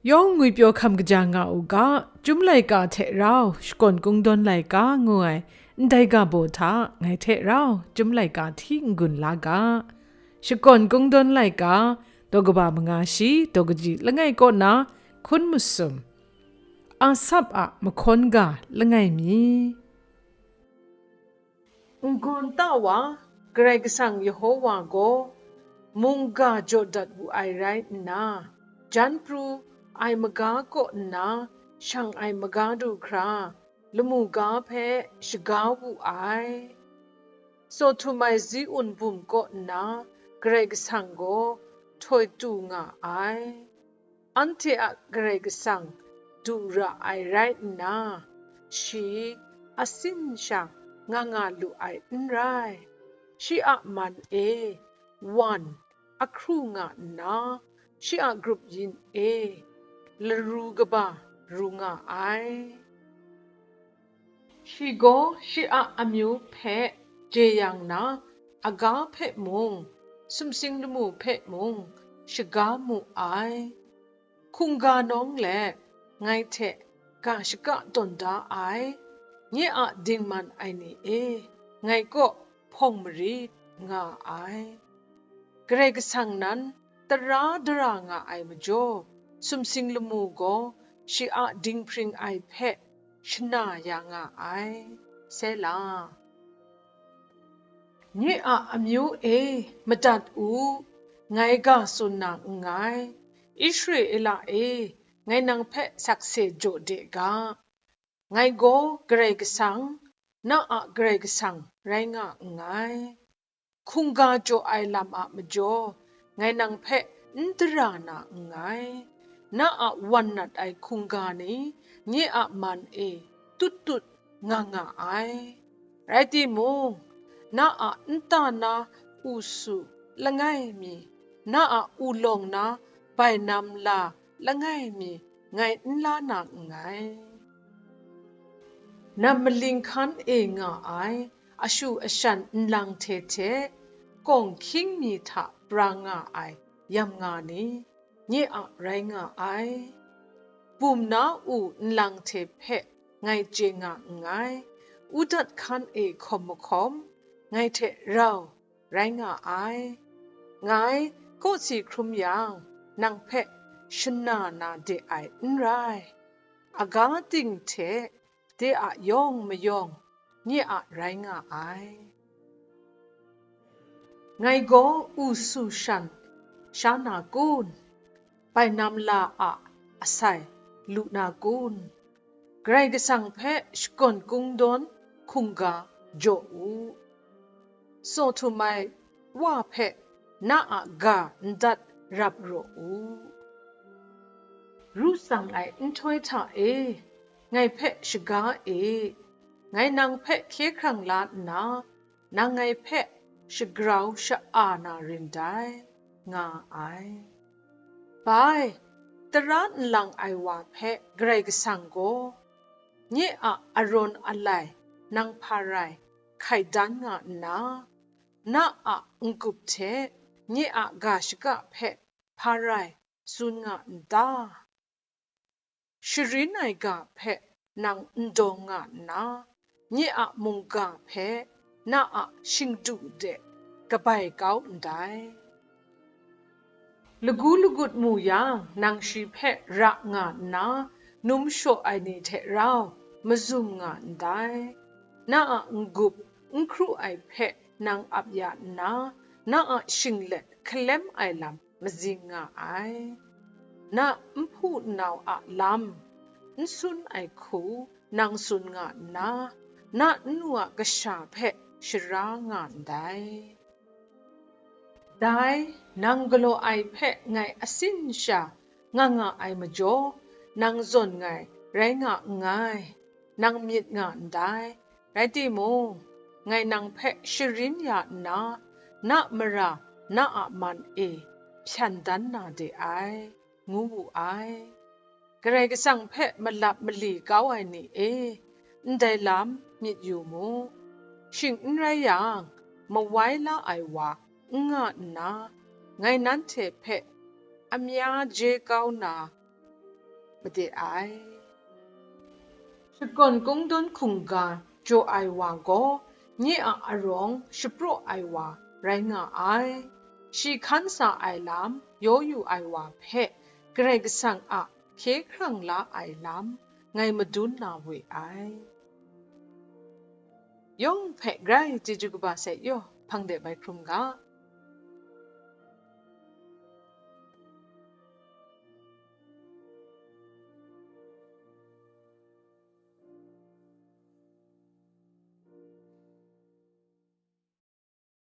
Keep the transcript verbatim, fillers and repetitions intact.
Yawng ngwipyaw hkam kaja nga u ga, Chyum laika hte rau shakawn kungdawn laika ngu ai ndai ga baw hta ngai hte rau Chyum laika hti n-gun la ga. Shakawn kungdawn laika, daw kaba manga shi, daw kaji langai kaw na hkun masum, Asap a mahkawn ga langai mi. N-gun ta wa, Karai Kasang Yehova gaw mungga jaw dat wu ai rai nna, jan pru ai maga kaw nna shang ai maga du hkra, lamu ga hpe shaga wu ai. Sawhtum ai Ziun bum kaw nna Karai Kasang gaw htoi tu nga ai. Anhte a Karai Kasang du ra ai rai nna, shi asin sha nga nga lu ai n rai. Shi a man e wan ahkru nga nna, shi a grup yin e laru kaba ru nga ai. Shi gaw shi a amyu hpe jeyang na, aga hpe mung, sumsing lamu hpe mung shaga mu ai. Hkungga nawng let ngai hte ga shaka tawn da ai, nye a dingman ai ni e, ngai kaw hpawng marit nga ai. Karai Kasang nan tara dara nga ai majaw, sumsing lamu gaw shi a dinghpring ai hpe shana ya nga ai. Sela. Nye a amyu e, madat u, ngai ga tsun na nngai. Israela e, ngai nang hpe sakse jaw de ga. Ngai gaw Karai Kasang, na a Karai Kasang rai nga nngai. Hkungga jaw ai lam a majaw, ngai nang hpe n dara na nngai. Na a wan nat ai hkungga ni nye a man e tut tut nga nga ai. Rai timung, na a nta na u su langai mi, na a u lawng na bainam la langai mi ngai n la na nngai. Nam maling hkan e nga ai ashu ashan nlang hte hte, kawng hkying mi hta pra nga ai yam nga ni, nye a rai nga ai. Bum na u nlang hte hpe ngai chye nga nngai, u dat hkan e hkawm mahkawm, ngai hte rau rai nga ai. Ngai kawsi hkrum yang, nang hpe shana na de ai n rai. Aga ting hte de a yawng mayawng nye a rai nga ai. Ngai gaw u su shan sha na kun? Bainam la a asai lu na kun? Karai Kasang hpe shakawn kungdawn hkungga jaw u. Sawhtum ai wa hpe na a ga n dat rap raw u. Ru tsang ai nhtoi hta e, ngai hpe shaga e, ngai nang hpe hkye hkrang la nna, nang ngai hpe shagrau sha-a na rin dai, nga ai. Bai, tara nlang ai wa hpe Karai Kasang gaw, nye a arawn alai nang hpa rai hkai dan nga nna, na a n-gup hte nye a ga shaka hpe hpa rai tsun nga n ta? Sharin ai ga hpe nang n dawng nga nna, nye a mungga hpe na a shingdu de kabai kau ndai. Lagu lagut mu yang, nang shi hpe ra nga nna, num shaw ai ni hte rau mazum nga ndai. Na a n-gup n hkru ai hpe nang ap ya nna, na a shinglet hkalem ai lam mazing nga ai. Na nhpu nnau a lam, n sun ai hku nang tsun nga nna, na nnu a kasha hpe shara nga ndai. Dai, nang galaw ai hpe ngai asin sha nga nga ai majaw, nang zawn ngai rai nga nngai, nang myit nga ndai. Rai timung, ngai nang hpe sharin ya nna, na mara na a man e hpyan dan na de ai, ngu wu ai. Karai Kasang hpe malap mali kau ai ni e, ndai lam myit yu mu. Shing n rai yang, mawai la ai wa n nga nna, ngai nanhte hpe amya je kau na made ai. Shakawn kungdawn hkungga jaw ai wa gaw, nye a arawng shapraw ai wa rai nga ai. Shi hkan sa ai lam yaw yu ai wa hpe Karai Kasang a hkye hkrang la ai lam ngai madun na we ai. Yawng hpe grai chyeju kaba sai yaw hpang de bai hkrum ga.